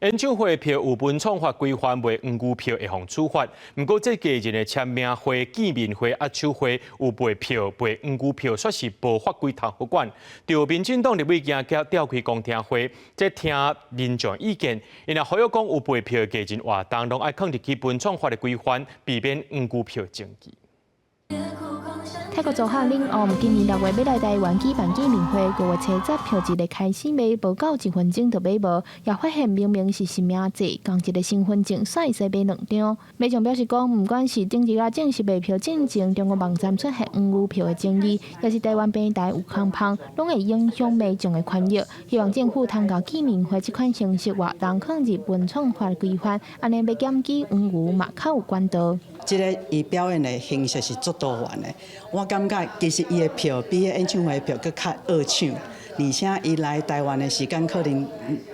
演唱會票有文創法規範賣黃牛票會予處罰，毋過這藝人的簽名會、見面會、握手會有賣票賣黃牛票，煞是無法規通好管。就民進黨立委今仔召開公聽會，這聽民眾意見，𪜶呼籲講有賣票的藝人活動，攏愛囥入去文創法的規範，避免黃牛票爭議。泰國組合領航今年6月欲來台灣舉辦見面會，5月70票一个開始賣，無夠一分鐘就賣無，也發現明明是實名制，仝一个身份證煞會使買兩張。民眾表示講，毋管是頂一下正式賣票進前，中國網站出現黃牛票的爭議，抑是台灣平台有空縫，攏會影響民眾的權益。希望政府通共見面會這款形式活動囥入文創法規範，按呢欲檢舉黃牛嘛較有管道。這个伊表演的形式是足多元的，我感覺其實伊的票比彼演唱會的票閣較惡搶，而且伊來台灣的時間可能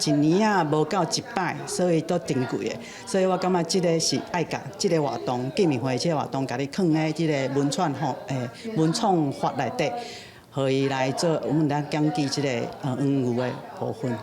一年仔無夠一擺，所以都真貴的。所以我感覺這个是愛共這个活動見面會這个活動，共你囥佇這个文創法文創法內底，予伊來做阮們來檢舉這个黃牛的部分。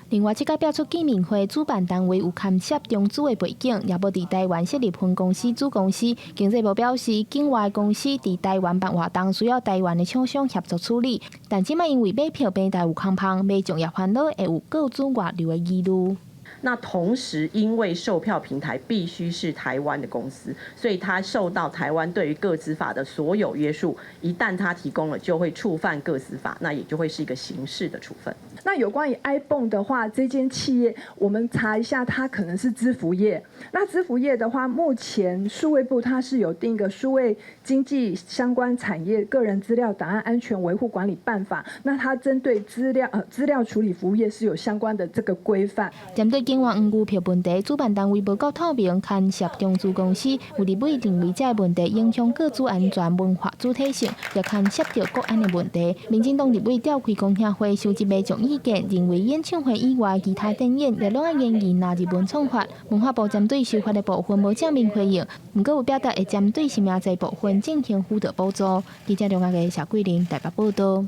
另外，這擺標出見面會主辦單位有牽涉中資的背景，也無佇台灣設立分公司、子公司。經濟部表示，境外公司佇台灣辦活動需要台灣的廠商協助處理，但這擺因為買票平台有空縫，民眾也煩惱會有個資外流的疑慮。那同時，因為售票平台必須是台灣的公司，所以它受到台灣對於個資法的所有約束。一旦它提供了，就會觸犯個資法，那也就會是一個刑事的處分。那有關於 ibon 的話，這間企業我們查一下，它可能是支付業。那支付業的話，目前數位部它是有定一個數位經濟相關產業個人資料檔案安全維護管理辦法，那它針對資料處理服務業是有相關的這個規範。針對境外黃牛票問題，主辦單位無夠透明，牽涉中資公司，有立委認為這个問題影響個資安全、文化主體性，也牽涉著國安的問題。民進黨立委召開公聽會，收集民眾意見，認為演唱會以外其他展演也攏愛研議納入文創法。文化部針對修法的部分無正面回應，毋過有表達會針對實名制部分進行輔導補助。記者梁阿個謝桂玲台北報道。